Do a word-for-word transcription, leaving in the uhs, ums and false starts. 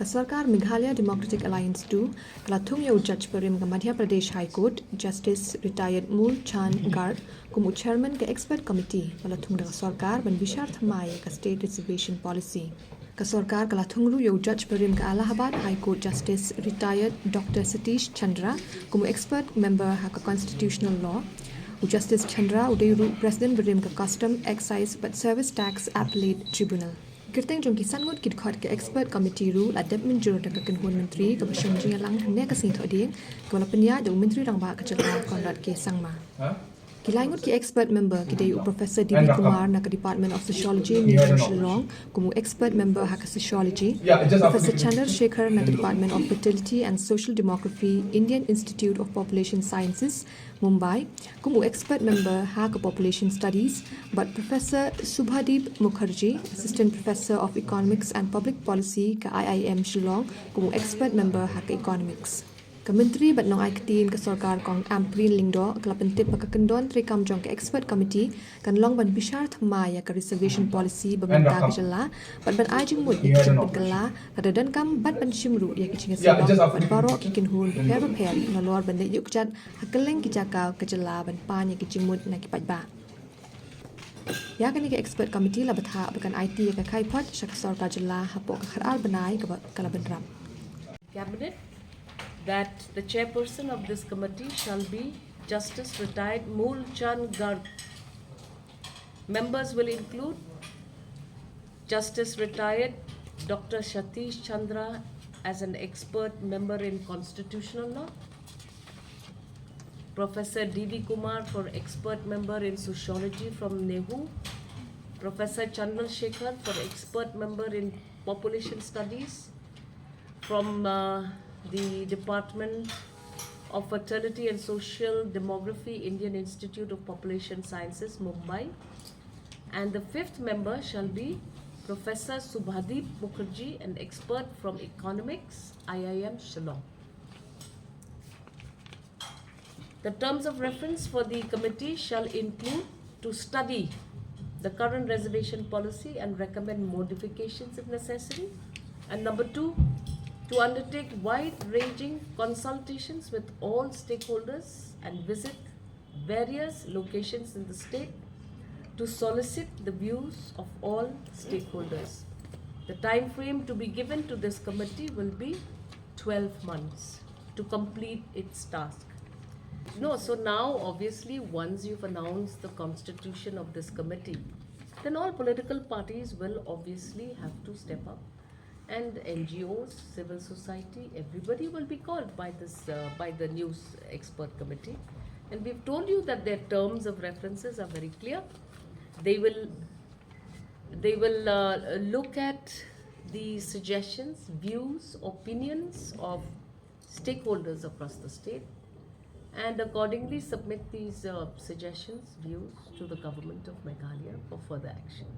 Ka sorkar Meghalaya Democratic Alliance two ka la thung ïa u Judge barim ka Madhya Pradesh High Court, Justice Retired Mool Chand Garg, kum u Chairman ka Expert Committee ba la thung da ka sorkar ban bishar thymmai ïa ka State Reservation Policy. Ka sorkar ka la thung ruh ïa u Judge barim ka Allahabad High Court, Justice Retired Doctor Satish Chandra, kum u Expert Member ha ka Constitutional Law. U Justice Chandra u dei ruh President barim ka Custom, Excise bad Service Tax Appellate Tribunal. Kyrteng jong ki san ngut ki dkhot ka Expert Committee ruh la dep mynjur da ka kynhun myntri kaba shong jingïalang hynne ka sngi Thohdieng, kaba la pynïaid da u Myntri Rangbah ka jylla Conrad K Sangma. Ki lai ngut ki Expert Member ki dei u Professor D B Kumar na ka Department of Sociology, NEHU, Shillong, kum u Expert Member ha ka Sociology, Professor Chandra Shekhar na ka Department of Fertility and Social Demography, Indian Institute of Population Sciences, Mumbai, kum u Expert Member ha ka Population Studies, bad Professor Subhadeep Mukherjee, Assistant Professor of Economics and Public Policy ka I I M Shillong, kum u Expert Member ha ka Economics. Ka Myntri bad Nongai Ktien ka sorkar Kong Ampareen Lyngdoh ka la pyntip ba ka kyndon treikam jong ka Expert Committee kan long ban bishar thymmai ïa ka Reservation Policy ba mynta ka jylla bad ban ai jingmut ïa ki jingpynkylla, lada donkam bad ban shim ruh ïa ki jingïasyllok bad baroh ki kynhun bapher bapher nalor ban leit ïuh kjat ha kylleng ki jaka ka jylla ban pan ïa ki jingmut na ki paidbah. Ïa kane ka Expert Committee la bthah ba kan aiti ïa ka khaïi phot sha ka sorkar jylla hapoh ka khatar bnai kaba ka la bynrap. Cabinet that the chairperson of this committee shall be Justice Retired Mool Chand Garg. Members will include Justice Retired Doctor Satish Chandra as an expert member in constitutional law, Professor D B Kumar for expert member in sociology from NEHU, Professor Chandra Shekhar for expert member in population studies from uh, the Department of Fertility and Social Demography, Indian Institute of Population Sciences, Mumbai. And the fifth member shall be Professor Subhadeep Mukherjee, an expert from Economics, I I M Shillong. The terms of reference for the committee shall include to study the current reservation policy and recommend modifications if necessary. And number two, to undertake wide-ranging consultations with all stakeholders and visit various locations in the state to solicit the views of all stakeholders. The time frame to be given to this committee will be twelve months to complete its task. No, so now obviously, once you've announced the constitution of this committee, then all political parties will obviously have to step up, and N G Os, civil society, everybody will be called by this uh, by the news expert committee. And we've told you that their terms of references are very clear. They will they will uh, look at the suggestions, views, opinions of stakeholders across the state and accordingly submit these uh, suggestions, views to the government of Meghalaya for further action.